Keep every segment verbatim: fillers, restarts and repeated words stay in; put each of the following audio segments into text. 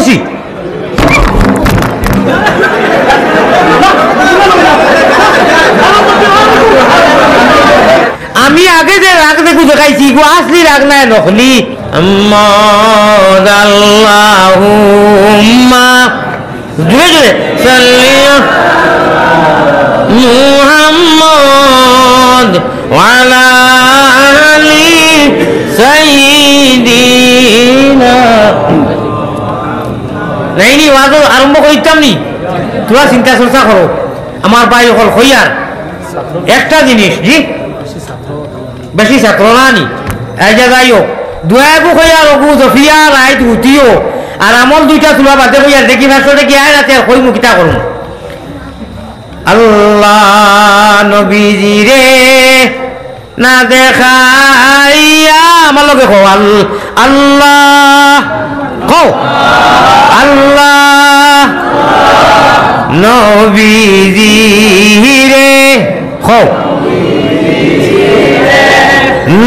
জি। আমি আগে যে রাগ দেখু দেখাইছি, ইগু আসলি রাগ নায়, নকলি। আম্মাদ আল্লাহুম্মা, জোরে জোরে, সাল্লি মুহাম্মদ ওয়া আলা আলি সাইয়্যিদিনা। নাইনি, ওয়াজ আরম্ভ করিতাম নি? তোরা চিন্তা চর্চা করো। আমার ভাই অকল কইয়ার একটা জিনিস, জি, বেশি ছাত্র না নি? এই যে যাই হোক, দোয়া এগু কইয়ার অগু জফিয়া রাইত উঠিও, আর আমল দুইটা তুলা বাদে কইয়ার দেখি ফাঁসো দেখি আয় রাতে আর কই মুখিতা করুন। আল্লাহ নবীজিরে না দেখাইয়া, আমার লগে কও, আল-, আল্লাহ, কও, আল্লাহ নবীজিরে, কও,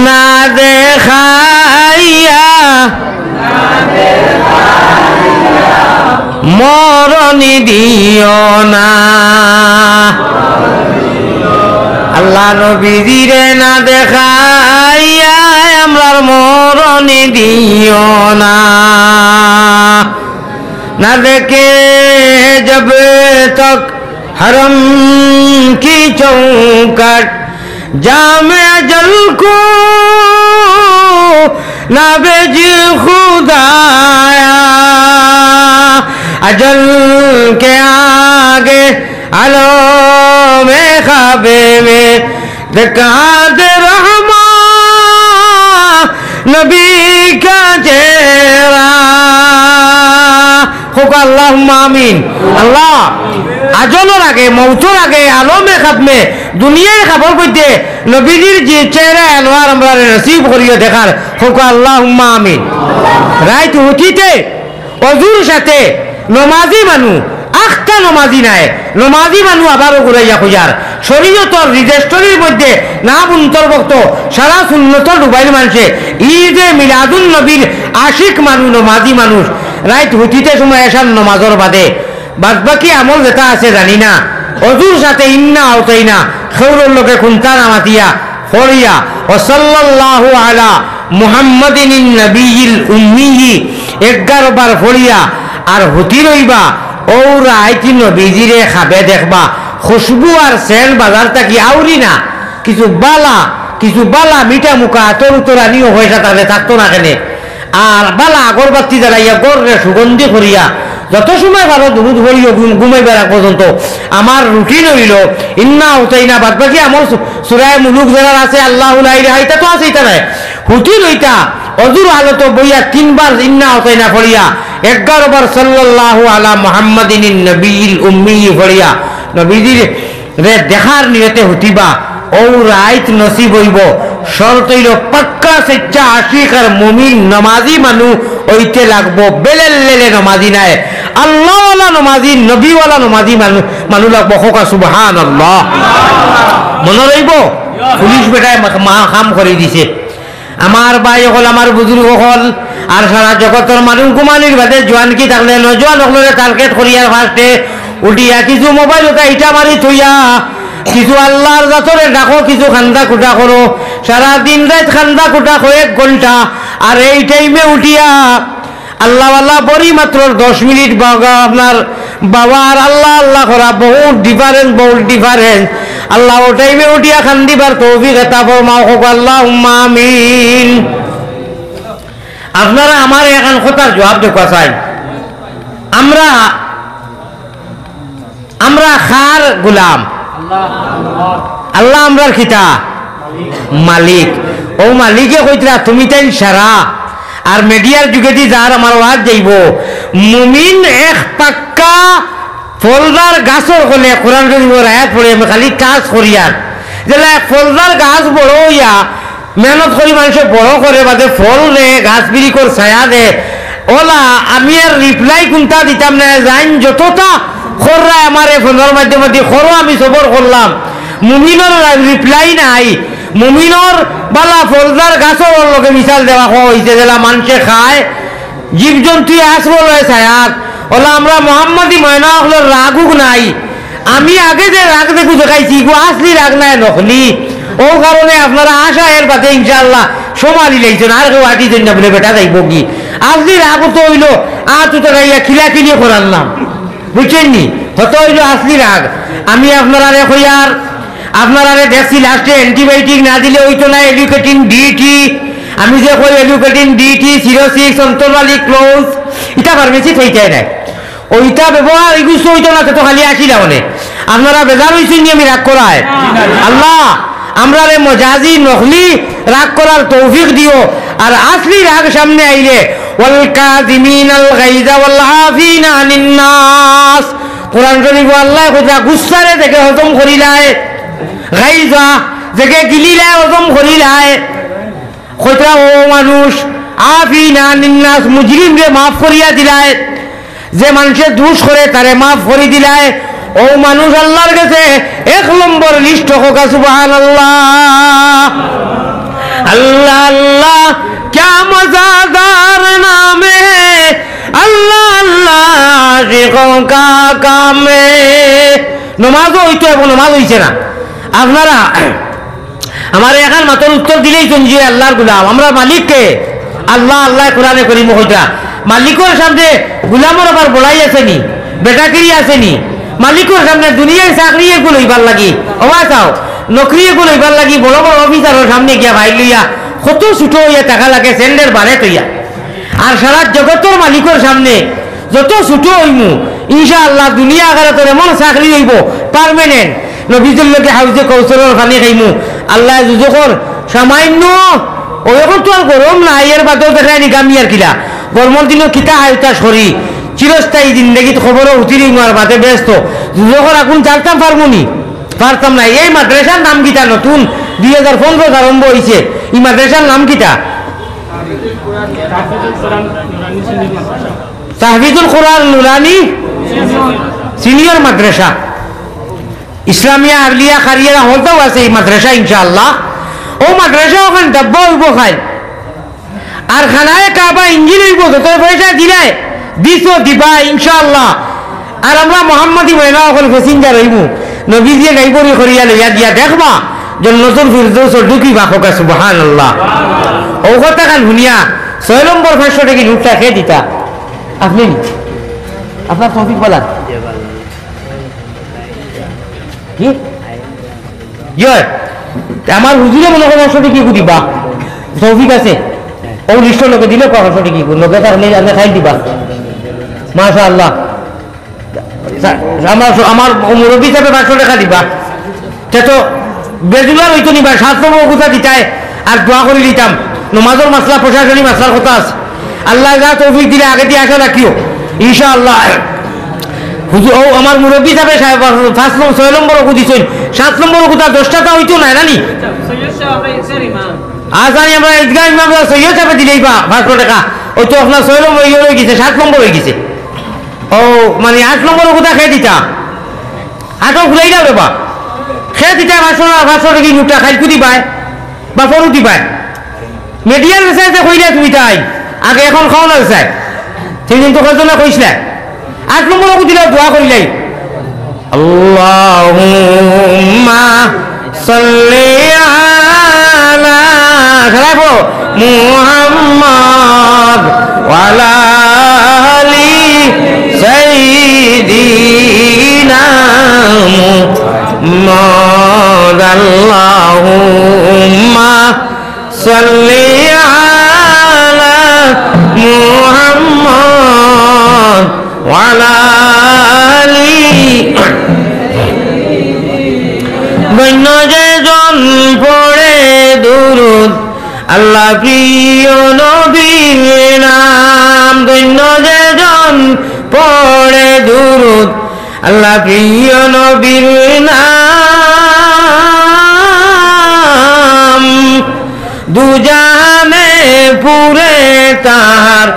না দেখাইয়া মরণ দিও না। আল্লাহ নবীজিরে না দেখাইয়া আমরার মরণ দিও না। না দেখে জব তক হরম কি চৌকাট, জামে আজল কো না ভেজ খুদায়া। আজল কে আগে আলমে খাবে মে দেখা দে রহমা নবী কা চেহারা। কউক্কা আল্লাহুম্মা আমিন। আল্লাহ, আজলর আগে, মউতর আগে, আলমে খাবমে, দুনিয়ার খাবর মধ্যে নবীজির যে চেহারা আনোয়ার আমরারে নসিব করিও দেখার, কউক্কা আল্লাহুম্মা আমিন। রাইত হুতিতে অজুর সাথে নমাজি মানু, আখতা নমাজি নায়, নমাজি মানু আবারও ঘুরাইয়া কইয়ার, শরীয়তর রেজিস্ট্রির মধ্যে নাম অন্তর্ভুক্ত সারা সুন্নতর ডুবাইল মানষে, ঈদে মিলাদুন নবীর আশিক মানু, নমাজি মানুষ, রাইত হুতিতে সময় এশার নমাজর বাদে বাদবাকি আমল যেটা আছে জানি না, অজুর সাথে ইন্না আওতাইনা খেউরর লগে কুন্তা না মাতিয়া ফড়িয়া, ও সাল্লাল্লাহু আলা মুহাম্মাদিন নবিয়িল উম্মিয়ি এগারো বার ফড়িয়া আর হুতি রইবা, অউ রাইত নবীজিরে খাবে দেখবা, খুশবু আর সেন্ট বাজার থাকি আউরি না, কিছু বালা, কিছু বালা মিঠা মুখা আতর উতর আনিও পয়সা তাহলে থাকতো না কেনে। আর বালা আগরবাতি জ্বালাইয়া ঘররে সুগন্ধি করিয়া যত সময় পারো দুরুদ পড়িও ঘুম-, ঘুমাইবার আগ পর্যন্ত। আমার রুটিন অইলো ইন্না আওতাইনা, বাদ বাকি আমল সু-, সূরায়ে মুলুক যেটার আছে, আল্লাহু লা ইলাহা, ইটা তো আছে, ইটা নাই। হুতি লইতা, অজুর হালতো বইয়া তিনবার ইন্না আওতাইনা পড়িয়া, এগারো বার সাল্লাল্লাহু আলা মুহাম্মাদিন নবিয়িল উম্মি পড়িয়া, নবীজির রে দেখার নিয়তে হুতিবা, অউ রাইত নসিব অইবো। শর্ত অইলো পাক্কা সচ্চা আশিক আর মুমিন নমাজি মানু অইতে লাগবো, বেলেল লেলে নমাজি নায়, আল্লাহওয়ালা নমাজি, নবীওয়ালা নমাজি মানু, মানু লাগবো। কউক্কা সুবহানাল্লাহ। মনো রইবো? পুলিশ বেটায় মা-, মা কাম করি দিছে। আমার ভাই অকল, আমার বুজুর্গ অকল, আর সারা জগতর মানুষ ঘুমানির বাদে জোয়ান কি থাকলে নজোয়ান অকলরে টার্গেট করিয়ার ফার্স্টে উঠিয়া কিছু মোবাইল ওটা ইটা মারি থইয়া কিছু আল্লাহর জাতরে ডাকো, কিছু কান্দা কুটা করো, সারা দিন রাইত কান্দা কুটা কয়েক ঘন্টা, আর এই টাইমে উঠিয়া আল্লাহওয়ালা বড়ি মাত্র দশ মিনিট বাগা আপনার বাবা আর আল্লাহ আল্লাহ করা বহুত ডিফারেন্স, বহুত ডিফারেন্স। আল্লাহ অউ টাইমে উঠিয়া কান্দিবার তৌফিক এতা ফরমাও, কউক্কা আল্লাহুম্মা আমিন। আপনারা আমার এখান কথার জবাব দেওয়া চাই। আমরা, আমরা কার গোলাম? আল্লাহ আমরার কিতা? মালিক। অউ মালিকে কইতরা, তুমি তাইন সারা। আর মিডিয়ার যুগেদি যার আমার ওয়াজ যাইবো, মুমিন এক পাক্কা ফলদার গাছর কলে কোরআন শরীফর আয়াত পড়ে আমি খালি টাচ করিয়ার। যেলা এক ফলদার গাছ বড় অইয়া, মেহনত করি মানষে বড় করে, বাদে ফল দে, গাছ বিরিখর ছায়া দে। অলা আমি আর রিপ্লাই কুন্তা দিতাম না, যাইন যততা কররায় আমারে ফোনর মাধ্যমে দি করো, আমি সবর করলাম। মুমিনর রিপ্লাই নাই। মুমিনর বালা ফলদার গাছর লগে মিসাল দেওয়া অইছে, যেলা মানষে খায়, জীবজন্তুয়ে আশ্রয় লয় ছায়াত। অলা আমরা মোহাম্মদী ময়না অকলর রাগ উগ নাই। আমি আগে যে রাগ দেখু দেখাইছি, ইগু আসলি রাগ নায়, নকলি। অউ কারণে আপনারা আশা এর বাদে ইনশাআল্লাহ সমালি লাইছইন, আর কেউ আটিছইন না বুলে বেটা যাইবো কি। আসলি রাগ তো অইলো, আত উতারাইয়া খিলাখিলি করার নাম, বুঝছইন নি? হত অইলো আসলি রাগ। আমি আপনারারে কইয়ার, আপনারারে দেখছি লাস্টে অ্যান্টিবায়োটিক না দিলে অইতো না, এলুকেটিন ডিটি। আমি যে কই এলুকেটিন ডিটি, সিরোসিক্স, অন্তরবালি ক্লোজ, ইটা ফার্মেসি থাইতায় নায়। অউ ইতা ব্যবহার ইগুস্ত অইতো না, তে তো খালি আসিলা অনে। আপনারা বেজার অইছইন নি আমি রাগ করায়? আল্লাহ, আমরারে মজাজি নকলি রাগ করার তৌফিক দিও। আর আসলি রাগ সামনে আইলে, "ওয়াল কাযিমিনাল গাইযা ওয়াল আফিনা আনিন নাস।" কোরআন শরীফো আল্লায় কইরা, গুসারে যেগে হজম করিলায়, গাইজা, যেগে গিলিলায়, হজম করিলায়। কইরা অউ মানুষ, আফিনা আনিন নাস, মুজরিমরে মাফ করিয়া দিলায়। যে মানষে দুষ করে তারে মাফ করি দিলায়, অউ মানুষ আল্লার গেছে এক নম্বর লিস্টো, কউক্কা সুবহানাল্লাহ। আল্লাহ আল্লাহ, ক্যা মজাদার নাম হে, আল্লাহ আল্লাহ, আশিকোঁ কা কাম হে। নমাজও অইতো এবং নমাজ অইছে না। আপনারা আমারে এখান মাতর উত্তর দিলাইছইন যে আল্লার গুলাম, আমরার মালিক কে? আল্লাহ। আল্লায় কোরআনে করিমো কইরা, মালিকর সামনে গুলামর আবার বড়াই আছে নি, বেটাগিরি আছে নি? মালিকর সামনে দুনিয়ার চাকরি এগু লইবার লাগি, ওবা চাও, নকরি এগু লইবার লাগি, বড় বড় অফিসারর সামনে গিয়া ফাইল লইয়া কত ছুটো অইয়া থাকা লাগে, স্যান্ডেল বারে থইয়া। আর সারা জগতর মালিকর সামনে যত ছুটো অইমু, ইনশাআল্লাহ দুনিয়া আখেরাতর এমন চাকরি অইবো, পার্মানেন্ট। নবীজির লগে হাউজে কৌসরর পানি খাইমু। আল্লায় দুজখর সামাইন্য, অউ অখন তো আর গরম নাই, এর বাদেও দেখায়নি গামিয়ার কিলা। গরমর দিনো কিতা হায় উতাস করি, চিরস্থায়ী জিন্দেগিত কবরো উঠিলিমু আর বাদে বেহেস্তো। দুজখর আগুন জ্বালতাম পারমু নি? পারতাম না। এই মাদ্রাসার নাম কিতা নতুন? দুই হাজার পনেরোত আরম্ভ অইছে। ই মাদ্রাসার নাম কিতা? তাহফিজুল কোরআন নুরানি সিনিয়র মাদ্রাসা। ইসলামিয়া, আলিয়া, কারিয়ারা হকলতাউ আছে ই মাদ্রাসা ইনশাআল্লাহ। অউ মাদ্রাসা অখান ডাব্বা অইবো খাইল। আর খানায়ে কাবা ইঞ্জিন অইবো, যত পয়সা দিলায়, দিছো, দিবা ইনশাআল্লাহ। আর আমরা মোহাম্মদী ময়না অকল প্যাসেঞ্জার অইমু। নবীজিয়ে গাইবরি করিয়া লইয়া গিয়া দেখবা, জন্নতুল ফিরদৌসো ঢুকিবা, কউক্কা সুবহানাল্লাহ। অউ কথাখান হুনিয়া ছয় নম্বর পাঁচশো টেকি নোটটা কে দিতা? আপনে নি? আপনার তৌফিক বলা। কি? ইয়ে, তে আমার হুজুরে মনে করে পাঁচশো টেকি দিবা। তৌফিক আছে? অউ লিস্টো লগে দিলে পাঁচশো টেকি লগে তার নেই, আপনে খাইল দিবা। মাশাআল্লাহ। আমার, আমার মুরব্বি সাবে পাঁচশো টেকা দিবা। তে তো বেজুলার অইতো নি বা, সাত নম্বর অগুতা দিতায় আর দোয়া করি দিতাম। নমাজর মাসলা, প্রশাসনিক মাসলার কথা আছে। আল্লায় যা তৌফিক দিলে আগেদি আশা রাখিও, ইনশাআল্লাহ। হুজুর, অউ আমার মুরব্বি সাবে সাব পাঁচ নম্বর, ছয় নম্বর অগু দিছইন, সাত নম্বর অগুতা দশটা তা অইতো নায়, না নি? আচ্ছা, নি আমরা ঈদগাহ ইমাম সৈয়দ সাবে দিলাইবা পাঁচশো টেকা, অউ তো আপনার ছয় নম্বর ইয়ে অইগেছে, সাত নম্বর অইগেছে। অউ, মানে, আট নম্বর অগুতা কে দিতা? আটও ফুলাই দাও রে বা। কে দিতা পাঁচশো, পাঁচশো টেকি নোটটা খাইল কুদি বায়? বা ফরুদি বায়? মিডিয়ার মেসেজে কইলা তুমি তাই। আগে অখন খাও না চাই। সেই দিন তো কয়জনে কইছলা। আট নম্বর অগু দিলাও দোয়া করিলাই। আল্লাহুম্মা সাল্লি আলা, সবাই পড়ো, মুহাম্মদ ওয়া আলা আলি সাইয়্যিদিনা মুহাম্মদ। আল্লাহুম্মা সাল্লি আলা মুহাম্মদ ওয়া আলা আলি। ধন্য যে জন পড়ে দুরুদ, আল্লাহ প্রিয় নবীর নাম। ধন্য যে জন পড়ে দুরুদ, আল্লাহ প্রিয় নবীর নাম। দুজাহানে পুরে তাহার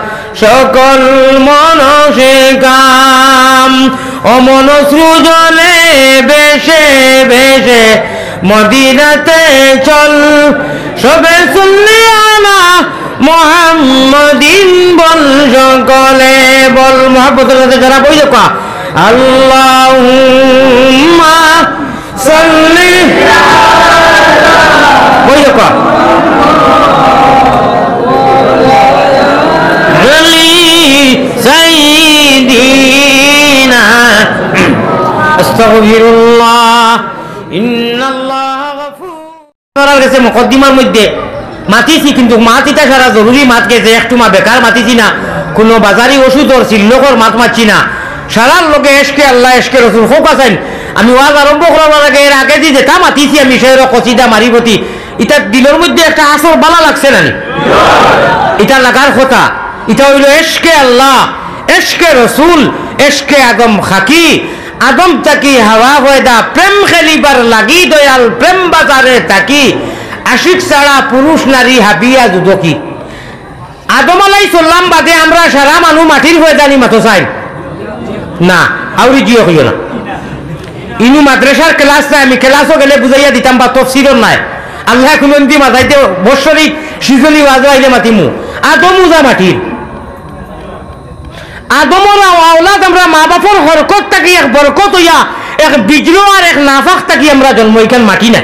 সকল মনসে কাম। অমন সৃজনে বেশে বেশে মদিনাতে চল। সবে সাল্লি আলা মোহাম্মদিন বল সকলে, বল মহব্বতের সাথে যারা বই দেখা। আল্লাহুম্মা সাল্লি, বই দেখা। আলি সাইয়্যিদিনা। আস্তাগফিরুল্লাহ। ইন্নাল্লাহা গাফুর। আপনারার গেছে মুকদ্দিমার মধ্যে মাতিছি, কিন্তু মাত ইতা সারা জরুরি মাত গেছে, একটু মা বেকার মাতিছি না, কোনো বাজারি ওষুধর সিল্লকর মাত মাতছি না। সারার লগে এশকে আল্লাহ, এশকে রসুল হোক আছেন। আমি ওয়াজ আরম্ভ করার আগে, এর আগে দি যেটা মাতিছি আমি, শের, কসিদা, মারিফতি, ইটা দিলর মধ্যে একটা আসর বালা লাগছে না নি? ইটা লাগার কথা। ইটা অইলো এশকে আল্লাহ, এশকে রসুল, এশকে আদম খাকি, আদম থাকি হাওয়া পয়দা, প্রেম খেলিবার লাগি দয়াল প্রেম বাজারে থাকি, আশিক ছাড়া পুরুষ নারী হাবিয়া দুদকি। আদম আলাইহিস সালাম বাদে আমরা সারা মানু মাটির পয়দা নি মাতো চাই না, আউরি জিও কইও না। ইনু মাদ্রাসার ক্লাস নাই, আমি ক্লাসও গেলে বুঝাইয়া দিতাম বা তফসিরও নাই। আল্লাহ কুনন্দি মাথাইতে বৎসরিক সিজনি ওয়াজও আইলে মাতিমু। আদম উজা মাটির। আদমর আও-, আওলাদ আমরা মা বাপর হরকত থাকি এক বরকত অইয়া এক বিজলো আর এক নাফাক থাকি আমরা জন্ম, ইখান মাটি না।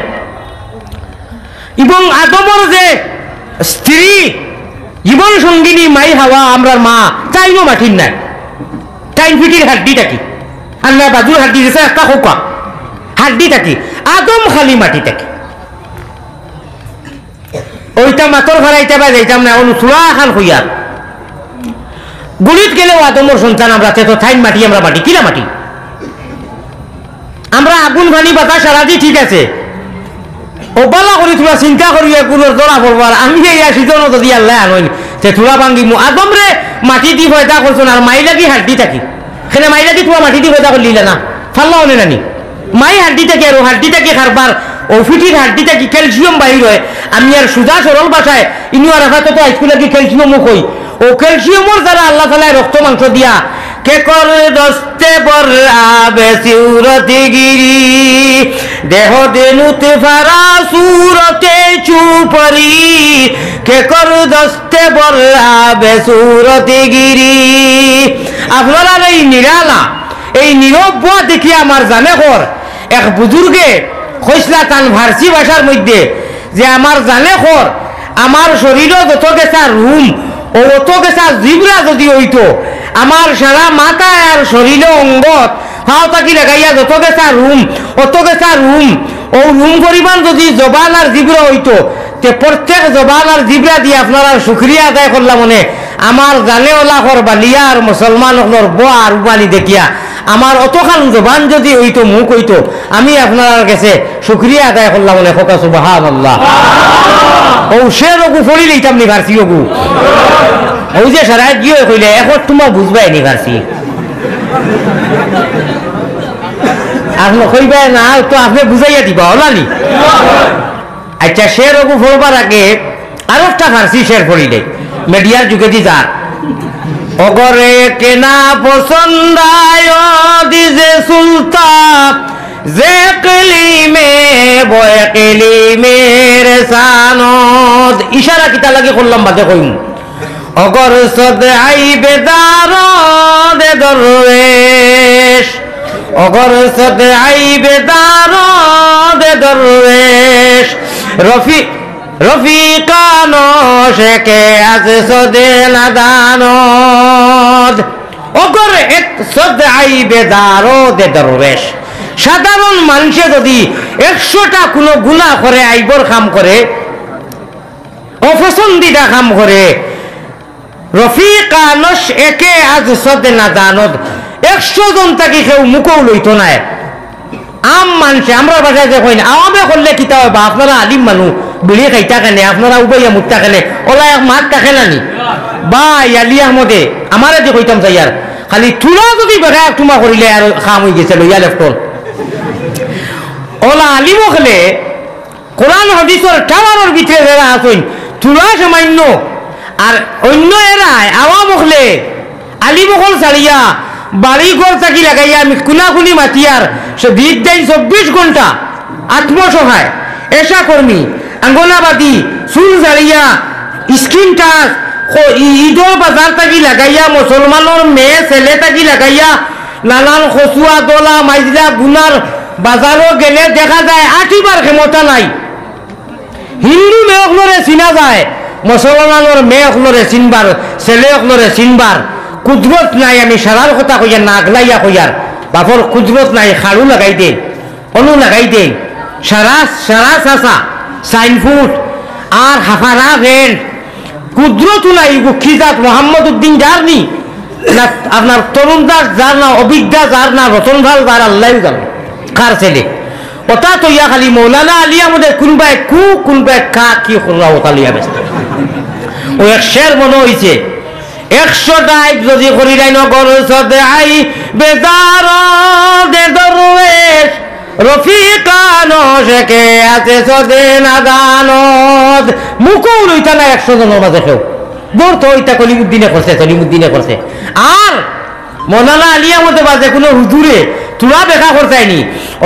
এবং আদমর যে স্ত্রী, জীবন সঙ্গিনী মাই হাওয়া, আমরার মা, তাইনও মাটির নায়। তাইন ফিটির হাড্ডি থাকি। আর না বাজুর হাড্ডি দিছে একটা খোকা। হাড্ডি থাকি। আদম খালি মাটি থাকি। ওইটা মাতর ফারাইতে বা যাইতাম না, অনু চূড়া খান কইয়ার। গুলিত গেলেও আদমর সন্তান আমরা, তে তো তাইন মাটি, আমরা মাটি, কিলা মাটি? আমরা আগুন পানি বাতাস সারাদি ঠিক আছে। ও বালা করি তোমরা চিন্তা করিয়া কুনর ধরা পড়বো, আর আমি এই আসি জন যদি আল্লাহ আনইন, তে তোরা ভাঙ্গিমু। আদমরে মাটি দি পয়দা করছইন, আর মাই লাগি হাড্ডি থাকি। কেনে মাই লাগি তোরা মাটি দি পয়দা করলিলা না? ফাল্লা অনে নানি? মাই হাড্ডি থাকি, আর ও হাড্ডি থাকি কারবার, ও ফিটির হাড্ডি থাকি ক্যালসিয়াম বাইর হয়। আমি আর সুজা সরল ভাষায় ইনু আরাফাত তো হাইস্কুল লাগি ক্যালসিয়ামও কই। ও ক্যালসিয়ামর দ্বারা আল্লাহ তাআলায় রক্ত মাংস দিয়া, কেকর দস্তে বর আবে সুরত গিরি, দেহ দে নুতফারা সুরতে চুপরি, কেকর দস্তে বর আবে সুরত গিরি। আপনারার এই নিরালা, এই নীরব বুয়া দেখিয়া আমার জানে কর, এক বুজুর্গে কইছলা তান ফার্সি ভাষার মধ্যে যে, "আমার জানে কর, আমার শরীরও যত গেছা রুম, ও অত গেছা জিবরা যদি অইতো, আমার সারা মাথা আর শরীরও অঙ্গত, পাও থাকি লাগাইয়া যত গেছা রুম, অত গেছা রুম, ও রুম পরিমাণ যদি জবান আর জিবরা অইতো, তে প্রত্যেক জবান আর জিবরা দিয়া আপনারার শুকরিয়া আদায় করলাম অনে, আমার জানে ওলা কর বালিয়া আর মুসলমান অকলর বুয়া আর উবানি দেখিয়া।" আমার অতখান জবান যদি অইতো, মুখ অইতো, আমি আপনারার গেছে শুকরিয়া আদায় করলাম অনে। কউক্কা সুবহানাল্লাহ। ও শের ওগু পড়ি লইতাম নি ফার্সি ওগু। ও যে সারায় গিয়ে কইলে, "এখন তোমার বুঝবায় নি ফার্সি।" আপনে কইবায় না, তো আপনে বুঝাইয়া দিবা, অলা নি? আচ্ছা, শের ওগু পড়বার আগে আরো একটা ফার্সি শের পড়ি দেই, মিডিয়ার যুগেদি যার। অগরে কেনা পছন্দায় দিজে সুলতা, যে কলিমে বয় কলিমের সানদ। ইশারা কিতা লাগি করলাম বাদে কইমু। অগর সদ আইবে দারদ দরবেশ, অগর সদ আইবে দারদ দরবেশ, রফি-, রফিকানো শেখে আজ সদে নাদানদ। অগর এক সদ আইবে দারদ দরবেশ। সাধারণ মানষে যদি একশোটা কুনু গুনা করে, আইবর কাম করে, অপছন্দিদা কাম করে, রফিকানো শেখে আজ সদে নাদানদ, একশো জন থাকি কেউ মুখও লইতো নায়। আম মানষে, আমরার ভাষায় যে কইন, আওয়ামে করলে কিতা অয় বা, আপনারা আলিম মানু, বিড়ি খাইতা কেনে, আপনারা উবাইয়া মুততা কেনে, অলা এক মাত থাকে না নি? বা আলী আহমদে, আমারে যে কইতাম চাইয়ার, খালি থুড়া যদি বেগা এক টুমা করিলে আর কাম অইগেছে, লইয়া লেফটন। অলা আলিম অকলে কোরআন হাদিসর টাওয়ারর ভিতরে যেরা আছইন, থুড়া সামান্য, আর অন্য এরায় আওয়াম অকলে আলিম অকল ছাড়িয়া বাড়ি ঘর থাকি লাগাইয়া আমি কুনাকুনি মাতিয়ার, সে দিন দেন চব্বিশ ঘন্টা আত্মসহায়, এশা কর্মী, অঙ্গনাবাদী, চুল ছাড়িয়া স্ক্রিন টাচ, খ-, ই-, ইদর বাজার থাকি লাগাইয়া, মুসলমানর মেয়ে ছেলে থাকি লাগাইয়া, নানান খসুয়া, দলা, মাইজলা, গুনার বাজারো গেলে দেখা যায় আটিবার ক্ষমতা নাই। হিন্দু মেয়ে অকলরে চিনা যায়, মুসলমানর মেয়ে অকলরে চিনবার, ছেলে অকলরে চিনবার কুদরত নাই। আমি সারার কথা কইয়ার না, আগলাইয়া কইয়ার, বাপর কুদরত নাই, খাড়ু লাগাই দেইন, অনু লাগাই দেইন, সারা, সারা চাচা, সাইন ফুট, আর হাফারা ভেন্ট, কুদরতও নাই, ইগু কি জাত মোহাম্মদ উদ্দিন যার নি, না আপনার তরুণ দাস যার, না অভিক দাস যার, না রতন ভাল যার, আল্লাহউ জানে কার ছেলে। ওটা তো ইয়া খালি মৌলানা আলী আহমদে কুনবায় কু, কুনবায় কা, কি কররা ওটা লইয়া ব্যস্ত। ও এক শের মনো অইছে, একশো ডাইভ যদি করি রাইন, অগর সদে আই বেজার দে দরবেশ, রফিকানো শেখে আছে সদে নাদানত। মুখও লইতা না একশো জনর মাঝে কেউ। দৌড় তো ইটা কলিমুদ্দিনে করছে, সলিমুদ্দিনে করছে। আর মৌলানা আলী আহমদে বা যে কোনো হুজুরে তুলা দেখা করতায়নি।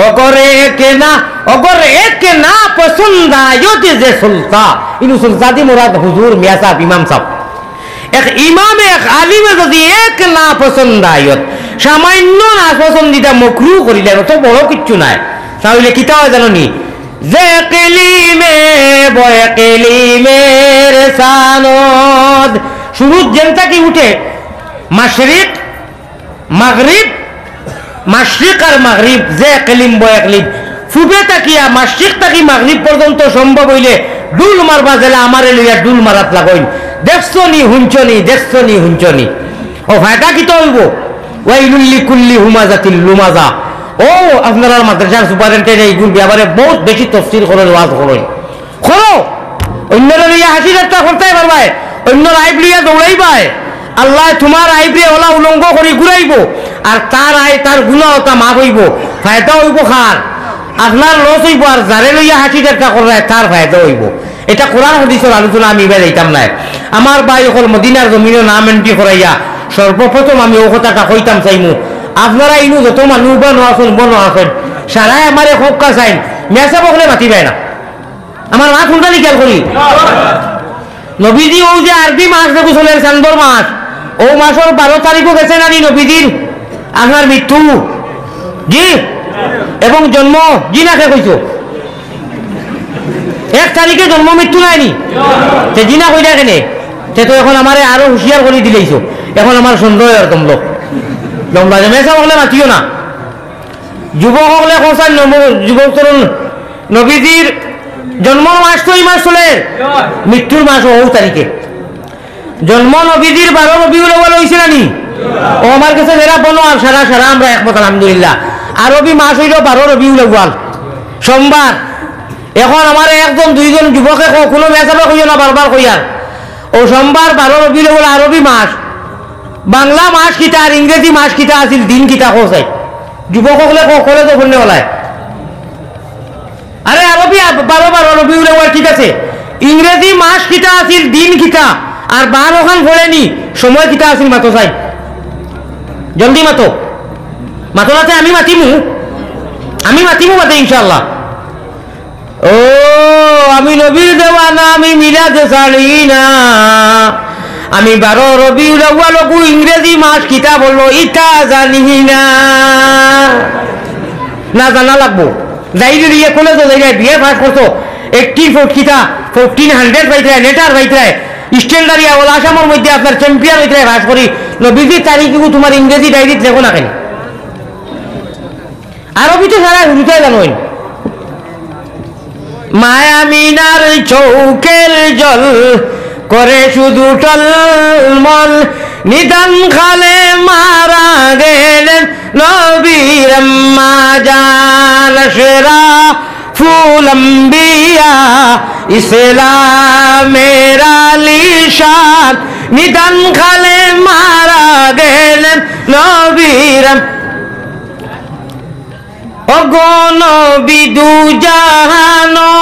অগরে একে না, অগরে একে না পছন্দ আয়তে যে সুলতা। ইনু সুলতা দি মুরাদ হুজুর, মিয়া সাহেব, ইমাম সাহেব। এক ইমামে, এক আলিমে যদি এক না পছন্দ আয়ত, সামান্য না পছন্দিদা মকরু করিলে, অত বড় কিচ্ছু নাই। তাহলে কিতা হয় জানো নি? যে কিলিমে বয় কিলিমের সানদ। সুরুজ যেন থাকি উঠে, মাশরিক, মাগরিব, মাশরিক আর মাগরিব, যে কিলিম বয় কিলিম। পূবে থাকিয়া মাশরিক থাকি মাগরিব পর্যন্ত সম্ভব অইলে ডুল মারবা যেলা আমারে লইয়া ডুল মারাত লাগইন। দেখছো নি, হুনছো নি, দেখছো নি, হুনছো নি। ও ফায়দা কিতা অইবো? ওয়াইলুল লিকুল্লি হুমাজাতিল লুমাজা। ও আপনারার মাদ্রাসার সুপারিনটেন্ডেন্ট ইগুর ব্যাপারে বউত বেশি তফসির করইন, ওয়াজ করইন। করো, অইন্যরে লইয়া হাসি ঠাট্টা করতায় পারবায়, অইন্যর আইব লইয়া দৌড়াইবায়। আল্লায় তুমার আইবরে অলা উলঙ্গ করি ঘুরাইবো, আর তার আই, তার গুনা অতা মাফ অইবো। ফায়দা অইবো কার? আপনার লস অইবো, আর যারে লইয়া হাসি ঠাট্টা কররায় তার ফায়দা অইবো। ইটা কোরআন হাদিসর আলোচনা, আমি ইবায় যাইতাম নায়। আমার ভাই অকল, মদিনার জমিনো নাম এন্ট্রি করাইয়া সর্বপ্রথম আমি অউ কথাটা কইতাম চাইমু, আপনারা ইনু যত মানুষ বা নো আছইন, বা নো আছইন, সারায় আমারে কউক্কা চাইন, মেসাব অকলে মাতিবায় না। আমার মাত হুনতা নি খেয়াল করি। নবীজি অউ যে আরবি মাস যেগু চলের, চান্দর মাস, অউ মাসর বারো তারিখও গেছে না নি নবীজির আপনার মৃত্যু? জি। এবং জন্ম? জি না কে কইছো? এক তারিখে জন্ম মৃত্যু নাই নি? তে জি না কইলা কেনে? তে তো এখন আমারে আরো হুঁশিয়ার করি দিলাইছো। এখন আমার সন্দেহ আর দমলো। দমলা যে মেসাব অকলে মাতিও না। যুবক অকলে কও চাইন, নব-, যুবক তরুণ, নবীজির জন্মর মাস তো ই মাস চলের, মৃত্যুর মাস অউ তারিখে। জন্ম নবীজির বারো রবিউল আউয়াল অইছে না নি? ও আমার গেছে যেরা বনো আর সারা, সারা আমরা একমত আলহামদুলিল্লাহ। আরবি মাস অইলো বারো রবিউল আউয়াল, সোমবার। এখন আমারে একজন দুইজন যুবকে কও, কুনু মেসাবে কইও না, বারবার কইয়ার। অউ সোমবার বারো রবিউল আউয়াল আরবি মাস, বাংলা মাস কিতা আর ইংরেজি মাস কিতা আছিল, দিন কিতা কও চাই। যুবক অকলে কও, কলেজো পড়নেওয়ালায়। আরে আরবি আ-, বারো বারো রবিউল আউয়াল ঠিক আছে, ইংরেজি মাস কিতা আছিল, দিন কিতা, আর বারোখান পড়েনি, সময় কিতা আছিল মাতো চাই। জলদি মাতো। মাতো না তে আমি মাতিমু, আমি মাতিমু বাদে ইনশাআল্লাহ। ও, আমি নবীর দেওয়ানা, আমি মিলাদ ছাড়ি না। আমি বারো রবিউল আউয়ালগু ইংরেজি মাস কিতা বললো, ইতা জানি না। না জানা লাগবো। যাইরে ইয়ে কলেজো যাইরে, বিএ পাস করছো, এইটটি ফোর কিতা, ফোরটিন হান্ড্রেড পাইতরায়, লেটার পাইতরায়, স্ট্যান্ডার্ড ইয়া অলা আসামর মধ্যে আপনার চ্যাম্পিয়ন অইতরায় পাস করি, নবীজির তারিখগু তুমার ইংরেজি ডায়েরিত লেখো না কেনে? আরবি তো সারা হুরুতায় জানইন। মায়ামিনার চোখের জল করে শুধু টলমল, নিদান খালে মারা গেলেন নবীর আম্মা জান। আশরাফুল আম্বিয়া, ইসলামের আলিশান, নিদান খালে মারা গেলেন নবীর আম-, ওগো নবী দুজাহানো,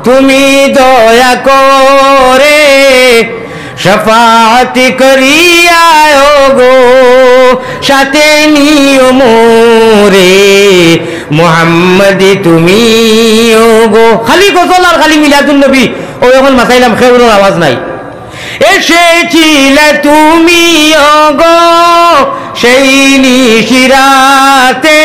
তুমি দয়া করে শাফাআত করিয়া ওগো, সাথে নিও মোরে মোহাম্মদ তুমি ওগো। খালি গজল আর খালি মিলাদুন নবী। ও, এখন মাতাইলাম, খেউরর আওয়াজ নাই। এসেছিলে তুমি, ও গো, সেই নিশিরাতে,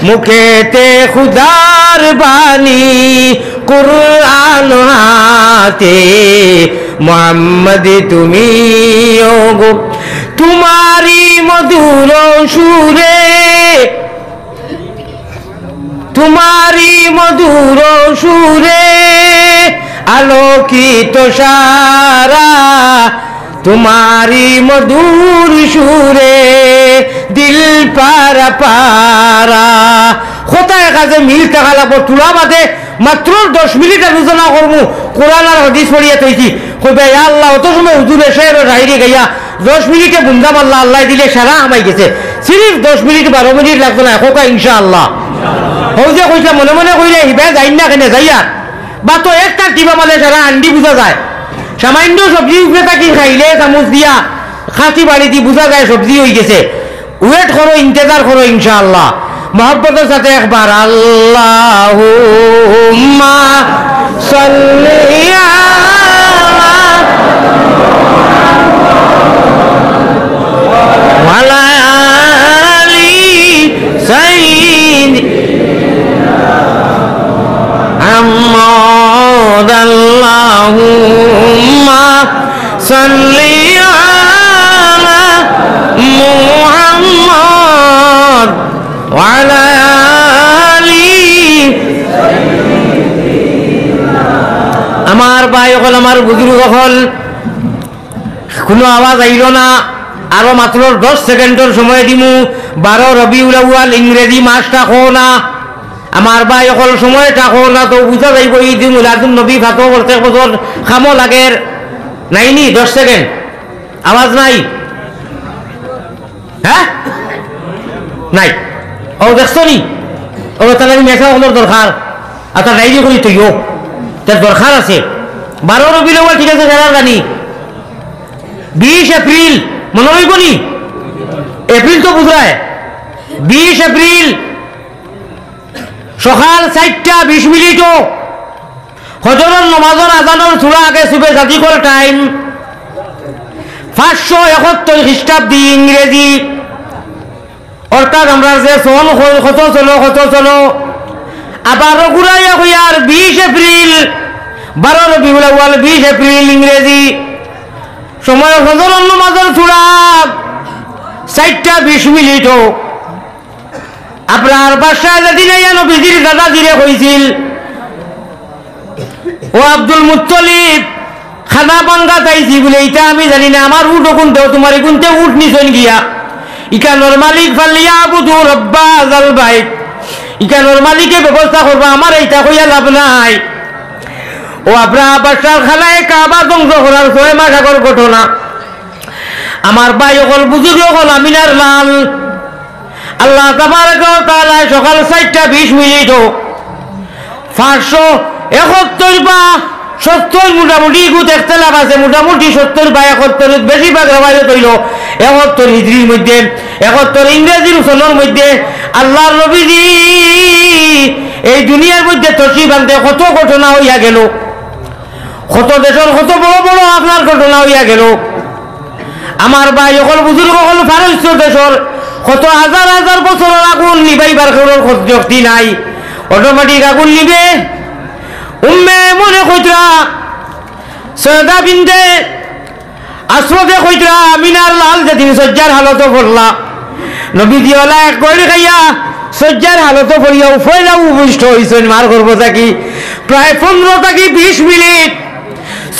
মুখেতে খুদার বাণী, কুরআন হাতে, মোহাম্মদ তুমি, ও গো, তোমারই মধুর সুরে, তোমারই মধুর সুরে আলোকিত সারা, তোমারই মধুর সুরে দিল পারা পারা। কথায় কাজে মিল থাকা লাগবো। তুলা বাদে মাত্র দশ মিনিট আলোচনা করমু, কোরআন আর হাদিস পড়িয়া থইছি। কইবা, "ইয়া আল্লাহ, অত সময় হুজুরে শের ও শায়রি গাইয়া দশ মিনিটে বুন্দা মারলা, আল্লাহ দিলে সারা হামাই গেছে।" সিরিফ দশ মিনিট, বারো মিনিট লাগতো না, কউক্কা ইনশাআল্লাহ। হউ যে কইছলা, মনে মনে কইলে হিবায় যাইন না কেনে যাইয়া। বা তো একটা টিপা মারলে সারা হান্ডি বুঝা যায়। সামান্য সবজি উপরে থাকি খাইলে চামচ দিয়া কাঠি বাড়ি দি বুঝা যায় সবজি অই গেছে। ওয়েট করো, ইন্তেজার করো ইনশাআল্লাহ। মহব্বতর সাথে একবার আল্লাহুম্মা সাল্লি আলা ওয়ালা আলি সাইয়্যিদিনা মুহাম্মদ, আল্লাহুম্মা সাল্লি আলা মুহাম্মদ ওয়া আলা আলি। আমার ভাই অকল, আমার বুজুর্গ অকল, কুনু আওয়াজ আইলো না, আরো মাত্র দশ সেকেন্ডর সময় দিমু। বারো রবিউল আউয়াল, ইংরেজি মাসটা কও না। আমার ভাই অকল, সময়টা কও না, তো বুঝা যাইবো ঈদে মিলাদুন নবী ফাতো প্রত্যেক বছর কামো লাগের। নাইনি, দশ সেকেন্ড। আওয়াজ নাই। হ্যাঁ? নাই। ও দেখছো নি? ও তাহলে আমি মেসা অকলর দরকার। আচ্ছা, ডায়েরি করি থইও। তার দরকার আছে। বারো রবিউল আউয়াল, ঠিক আছে, সারা জানি। বিশ এপ্রিল, মনো রইবো নি? এপ্রিল তো বুঝরায়। বিশ এপ্রিল সকাল চাইরটা বিশ মিনিটও ফজরর নমাজর আজানর থুড়া আগে সুবে সাদিকর টাইম, পাঁচশো একাত্তর খ্রিস্টাব্দি ইংরেজি, অর্থাৎ আমরার যে সন ক-, কত চলো, কত চলো, আবার ঘুরাইয়া কইয়ার বিশ এপ্রিল, বারো রবিউল আউয়াল, বিশ এপ্রিল ইংরেজি, সময় ফজরর নমাজর থুড়া চাইরটা বিশ মিনিটও। আপনার বাদশায় যেদিন আইয়া নবীজির দাদাজিরে কইছিল, "ও আব্দুল মুত্তলিব, খানা পাঙ্গা চাইছি বুলে, ইতা আমি জানি না, আমার উট অগুন দেও, তুমার ইগুনতে উট নিছইন গিয়া। ইকানোর মালিক ফালিয়াবুদু রাব্বা হাযাল বাইত, ইকানোর মালিকে ব্যবস্থা করবা, আমারে ইতা কইয়া লাভ নাই।" ও আপনার বাদশার খানায়ে কাবা ধ্বংস করার ছয় মাস আগর ঘটনা। আমার ভাই অকল, বুজুর্গ অকল, আমিনার লাল, আল্লাহ তাবারাকা ওয়া তাআলায় সকাল চাইরটা বিশ মিনিটও পাঁচশো একাত্তর বা সত্তর, মোটামুটি ইগুত একতলাফ আছে, মোটামুটি সত্তর বা একাত্তর, বেশিরভাগ রেওয়ায়ত অইলো একাত্তর হিজরির মধ্যে, একাত্তর ইংরেজির সনর মধ্যে আল্লাহর নবীজি এই দুনিয়ার মধ্যে তশরিফ আনতে কত ঘটনা অইয়া গেলো, কত দেশর কত বড় বড় আপনার ঘটনা অইয়া গেলো। আমার ভাই অকল, বুজুর্গ অকল, পারস্য দেশর কত হাজার হাজার বছরর আগুন নিবাইবার কেউর শক্তি নাই, অটোমেটিক আগুন নিবে। উম্মে আইমনে কইতরা, সৈয়দা বিনতে আসওয়াদে কইতরা, আমিনার লাল যেদিন শয্যার হালতো পড়লা, নবীজি অলা এক গড়ি খাইয়া শয্যার হালতো পড়িয়া পয়লাউ উপবিষ্ট অইছইন মার গর্ভ থাকি। প্রায় পনরো থাকি বিশ মিনিট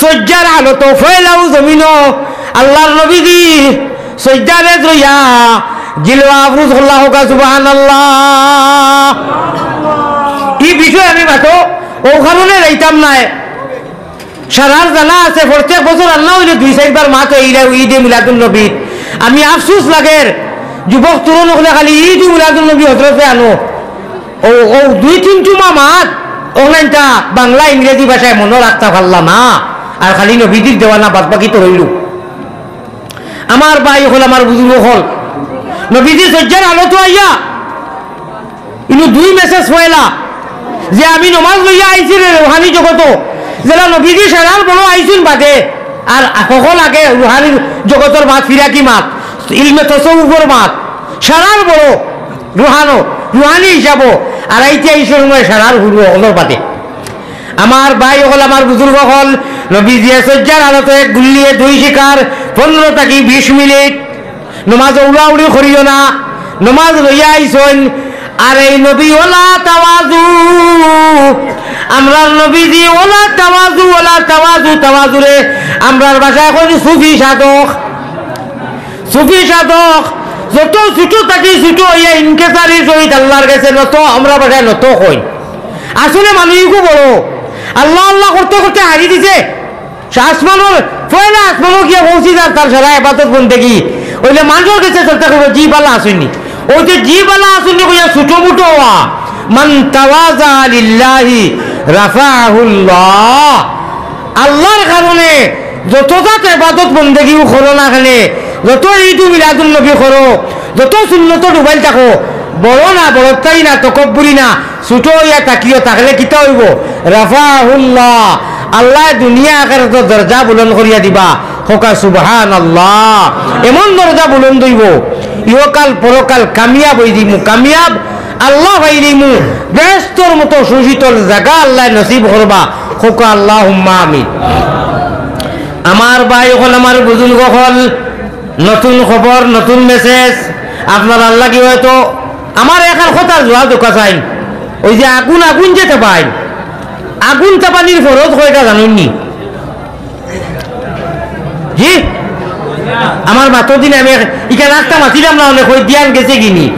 শয্যার হালতো পয়লাউ জমিনো আল্লাহর নবীজি শয্যারে রইয়া জিলওয়া আফরোজ করলা, কউক্কা সুবহানাল্লাহ। ই বিষয়ে আমি মাতো অউ কারণে যাইতাম নায়। সারার জানা আছে, প্রত্যেক বছর আর না অইলে দুই চাইরবার মাতো ইলা ঈদে মিলাদুন নবী। আমি আফসোস লাগের, যুবক তরুণ অকলে খালি ঈদে মিলাদুন নবী হজরতে আনো। অউ, অউ দুই তিন টুমা মাত, অখানতা বাংলা ইংরেজি ভাষায় মনো রাখতা পারলা না, আর খালি নবীজির দেওয়ানা বাদ বাকি তো রইলো। আমার ভাই অকল, আমার বুজুর্গ অকল, নবীজি শয্যার হালতো আইয়া ইনো দুই মেসেজ পয়লা, যে আমি নমাজ লইয়া আইছি রে রুহানি জগতো, যেলা নবীজি সারার বড় আইছইন বাদে, আর হকল আগে রুহানির জগতর মাত, ফিরাকি মাত, ইলমে তসৌফর মাত, সারার বড় রুহানো, রুহানি হিসাবো, আর আইতে আইসে সময় সারার হুরু হকলর বাদে। আমার ভাই অকল, আমার বুজুর্গ অকল, নবীজিয়ে সজ্জার হালতো এক গুল্লিয়ে দুই শিকার, পনেরো থাকি বিশ মিনিট। নমাজ উড়াউড়ি করিও না, নমাজ লইয়া আইছইন। আর এই নবী ওলা তাওয়াজু, আমরার নবীজি ওলা তাওয়াজু, ওলা তাওয়াজু, তাওয়াজুরে আমরার ভাষায় কইন সুফি সাধক। সুফি সাধক যত ছোট থাকি ছোট অইয়া ইনকেসারির সহিত আল্লার গেছে নত, আমরার ভাষায় নত কইন। আসলে মানুষ ইগু বড়, আল্লা আল্লা করতে করতে হারি দিছে। সে আসমানর, পয়লা আসমানো গিয়া পৌঁছি যার তার সারা ইবাদত বন্দেগি। অইলে মানষর গেছে চলতে কইবো, "জি বালা আছইননি।" অউ যে "জি বালা আছইননি" কইয়া ছোট মুটো অওয়া, "মান তাওয়াজা লিল্লাহি রাফাহুল্লাহ।" আল্লার কারণে যত জাত ইবাদত বন্দেগিও করো না কেনে, যত ঈদ মিলাদুন নবী করো, যত সুন্নতো ডুবাইল থাকো, বড় না, বড়ত্বাই না, তকব্বুরি না, ছোট অইয়া থাকিও, থাকলে কিতা অইবো? রাফাহুল্লাহ, আল্লায় দুনিয়া আখেরাতর দরজা বুলন্দ করিয়া দিবা। কউক্কা সুবহানাল্লাহ। এমন দরজা বুলন্দ অইবো, ইহকাল পরকাল কামিয়াব অইযিমু, কামিয়াব আল্লা পাইলিমু, বেহেস্তর মতো সুশীতল জাগা আল্লায় নসিব করবা। কউক্কা আল্লাহুম্মা আমিন। আমার ভাই অকল, আমার বুজুর্গ অকল, নতুন খবর, নতুন মেসেজ। আপনারার লাগি হয়তো আমার একখান কথার জুয়াব দেওয়া চাইন। অউ যে আগুন, আগুন যে তাপাইন, আগুন তাপানির ফরজ কয়টা জানইননি? জি? আমার মাতর দিনে আমি এক-, ইখান রাস্তা মাতিলাম না, অনেক কই দিয়ান গেছে গিনি।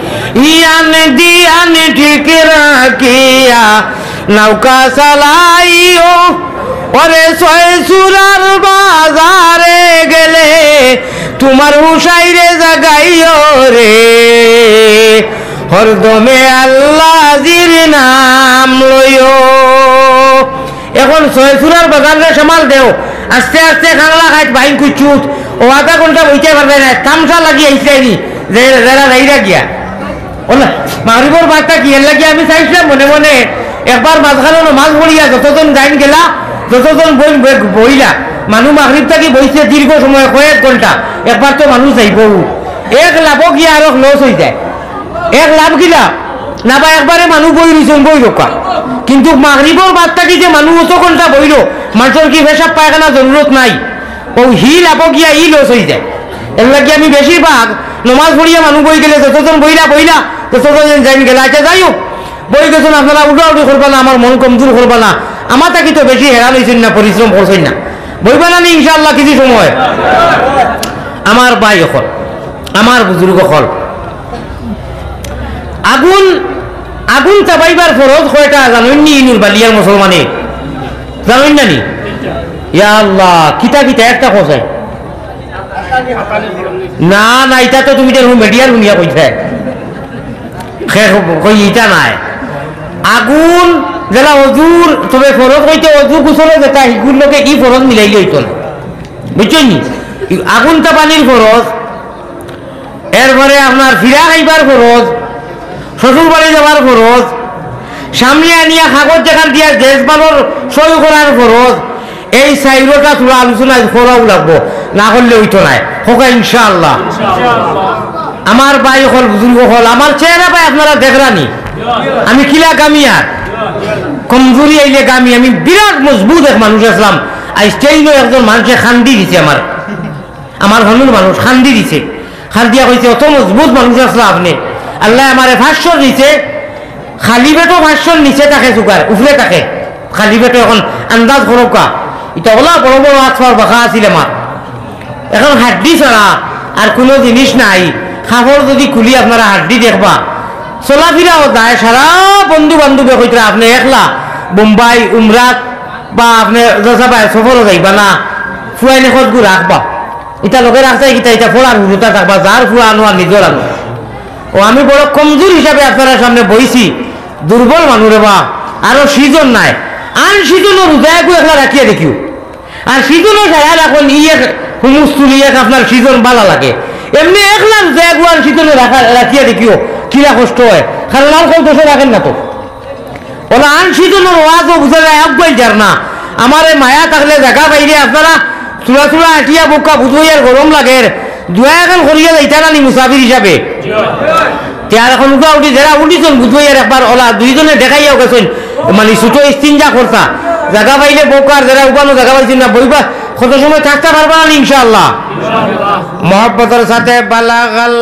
ইয়ান দিয়ান ঠিক রাখিয়া নৌকা চালাইও, ওরে ছয় সুরার বাজারে গেলে তোমার হুশাইরে জাগাইও রে, হরদমে আল্লাজির নাম লইও। এখন ছয় সুরার বাজাররে সামাল দেও, আস্তে আস্তে খাংলা খাইত বাইন কুচুত, ও আধা ঘন্টা বইতে পারবে না, তামশা লাগি আইছে নি, যে যারা যাইরা গিয়া। ওলা, মাগরিবর বাদ থাকি এর লাগি আমি চাইছিলাম মনে মনে, একবার মাঝখানো নমাজ পড়িয়া যতজন যাইন গেলা, যতজন বইন বে-, বইলা, মানুষ মাগরিব থাকি বইছে দীর্ঘ সময়, কয়েক ঘন্টা, একবার তো মানুষ যাইবো। এক লাভো গিয়া আরো লস অই যায়। এক লাভ গিলা, না বা একবারে মানুষ বই রইছইন, বই রউক্কা। কিন্তু মাগরিবর বাদ থাকি যে মানুষ অত ঘন্টা বইলো, মানষর কি পেশাব পায়খানা জরুরত নাই? অউ হি লাভো গিয়া ই লস অই যায়। এর লাগি আমি বেশিরভাগ নমাজ পড়িয়া মানুষ বই গেলে যতজন বইলা বইলা, যতজন যাইন গেলা। আচ্ছা, যাই হোক, বই গেছইন, আপনারা উড়াউড়ি করবা না, আমার মন কমজোর করবা না। আমার থাকি তো বেশি হেরান অইছইন না, পরিশ্রম করছইন না। বইবা না নি ইনশাআল্লাহ কিছু সময়? আমার ভাই অকল, আমার বুজুর্গ অকল, আগুন, আগুন তাপাইবার ফরজ কয়টা জানইননি ইনুর বালিয়ার মুসলমানে? জানইন না নি? ইয়া আল্লাহ, কিতা কিতা একটা কও চাই। না, না, ইতা তো তুমি দেখো মিডিয়ার হুনিয়া কইছে। খে-, কই ইতা নায়। আগুন যেলা অজুর, তবে ফরজ কইতে অজু গোসলর যেটা, হিগুর লগে ই ফরজ মিলাইলে অইতো না। বুঝছইন নি? আগুন তাপানির ফরজ, এরপরে আপনার ফিরা খাইবার ফরজ, শ্বশুর বাড়ি যাওয়ার ফরজ, সামনে আনিয়া কাগজ যেখান দিয়া জেজমানর সই করার ফরজ, এই চাইরোটা থুড়া আলোচনা আইজ করাউ লাগবো, না করলে অইতো নায়। কউক্কা ইনশাআল্লাহ। আমার ভাই অকল, বুজুর্গ অকল, আমার চেহারা ভাই আপনারা দেখরা নি, আমি কিলা গামি আর কমজুরি আইলে গামি, আমি বিরাট মজবুত এক মানুষ আছলাম। আইজ ট্রেইনো একজন মানষে কান্দি দিছে আমার। আমার হনুর মানুষ কান্দি দিছে, কান্দিয়া কইছে, "অত মজবুত মানুষ আছলা আপনে, আল্লায় আমারে পাঁচশো দিছে, খালি পেটো পাঁচশোর নিচে থাকে সুগার, উপরে থাকে খালি পেটো।" এখন আন্দাজ করউক্কা, ইতা অলা বড় বড় আতফার বাঁকা আছিল আমার, এখন হাড্ডি ছাড়া আর কুনু জিনিস নাই। কাপড় যুদি খুলি আপনারা হাড্ডি দেখবা, চলাফিরাও যায়, সারা বন্ধু বান্ধবে কইতরা, "আপনে একলা বোম্বাই উমরাত বা আপনে জলসা ভাই সফরো যাইবা না, ফুয়াইনে কতগু রাখবা।" ইতা লগে রাখতায় কিতা, ইতা ফড়ার হুরুতা থাকবা, যার ফুয়া আনো আর নিজর আনো। ও আমি বড় কমজোর হিসাবে আপনারার সামনে বইছি, দুর্বল মানুষ রে বা, আরো সিজন নাই। আন সিজনও রোজা একু একলা রাখিয়া দেখিও। আর সিজনও সারা রাখুন, ই এক হুমুস তুলি এক আপনার সিজন বালা লাগে। এমনে একলা রোজা একু আন সিজনও রাখা, রাখিয়া দেখিও, কিলা কষ্ট হয়। কারণ আর কেউ দেশে রাখেন না তো। ওলা আন সিজনর ওয়াজও বুঝা যায়, আগুয়াই যার না। আমারে মায়া থাকলে জাগা পাইলে আপনারা চুড়া চুড়া আটিয়া বউক্কা বুঝবইয়ার গরম লাগের, দোয়া এখান করিয়া যাইতা না নি মুসাফির হিসাবে। তে আর এখন উঠা উঠি যারা উঠিছইন বুঝবইয়ার একবার ওলা দুইজনে দেখাইয়াও গেছইন, মানে ছোট ইস্তিঞ্জা করতা। জাগা পাইলে বউক্কা, আর যারা উবানো জাগা পাইছইন না বইবা, কত সময় থাকতা পারবা না নি ইনশাআল্লাহ। মহব্বতর সাথে বালাগাল